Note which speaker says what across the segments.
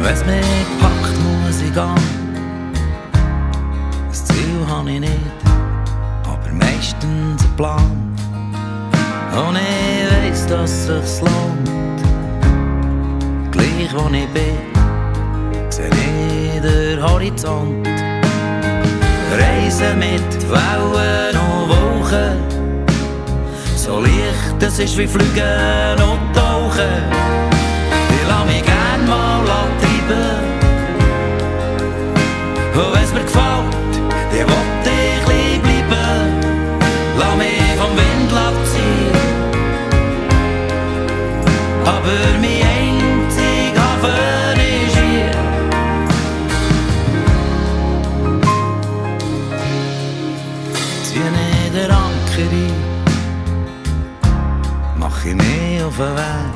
Speaker 1: wenn's mich packt, muss ich gehen. Das Ziel habe ich nicht, aber meistens ein Plan. Und ich weiss, dass es sich lohnt. Gleich wo ich bin, seh ich den Horizont. Reisen mit Wellen und Wolken, so leicht, das ist wie Fliegen und Tauchen. Ich lass mich gern mal treiben, und wenn's mir gefällt, dann will ich gleich bleiben. Lass mich vom Wind ziehen, aber mein einziger Hafen ist hier. Zieh nicht den Anker ein, mach ich mich auf den Weg,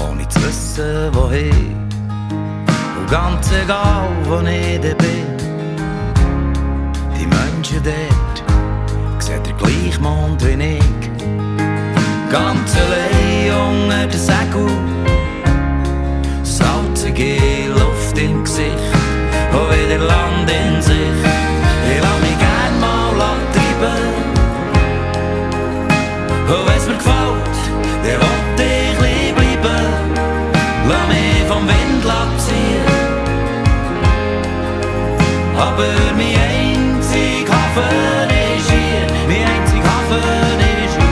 Speaker 1: ohne zu wissen, wohin. Und ganz egal, wo ich da bin, die Menschen dort sehen den gleichen Mond wie ich. Ganz allein unter den Segel, salzige Luft im Gesicht und wieder Land in Sicht. Ich lass mich gern mal treiben, und wenn's mir gefällt, dann will ich gleich bleiben. Lass mich vom Wind ziehen, aber mein einziger Hafen ist hier. Mein einziger Hafen ist hier.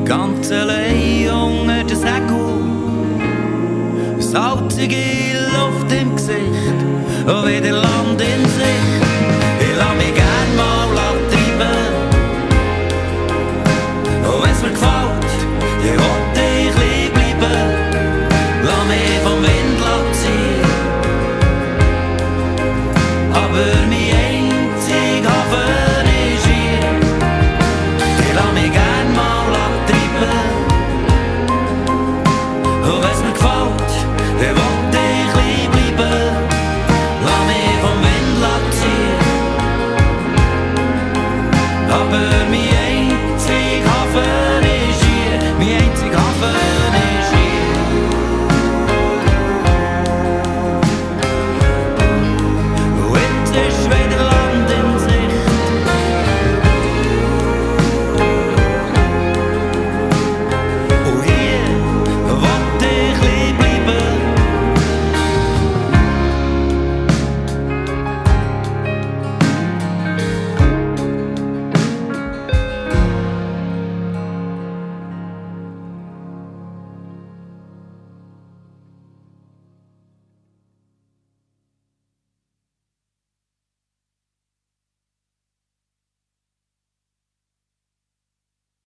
Speaker 1: Ganz allein unter den Segel, salzige Luft im Gesicht und wieder Land in Sicht.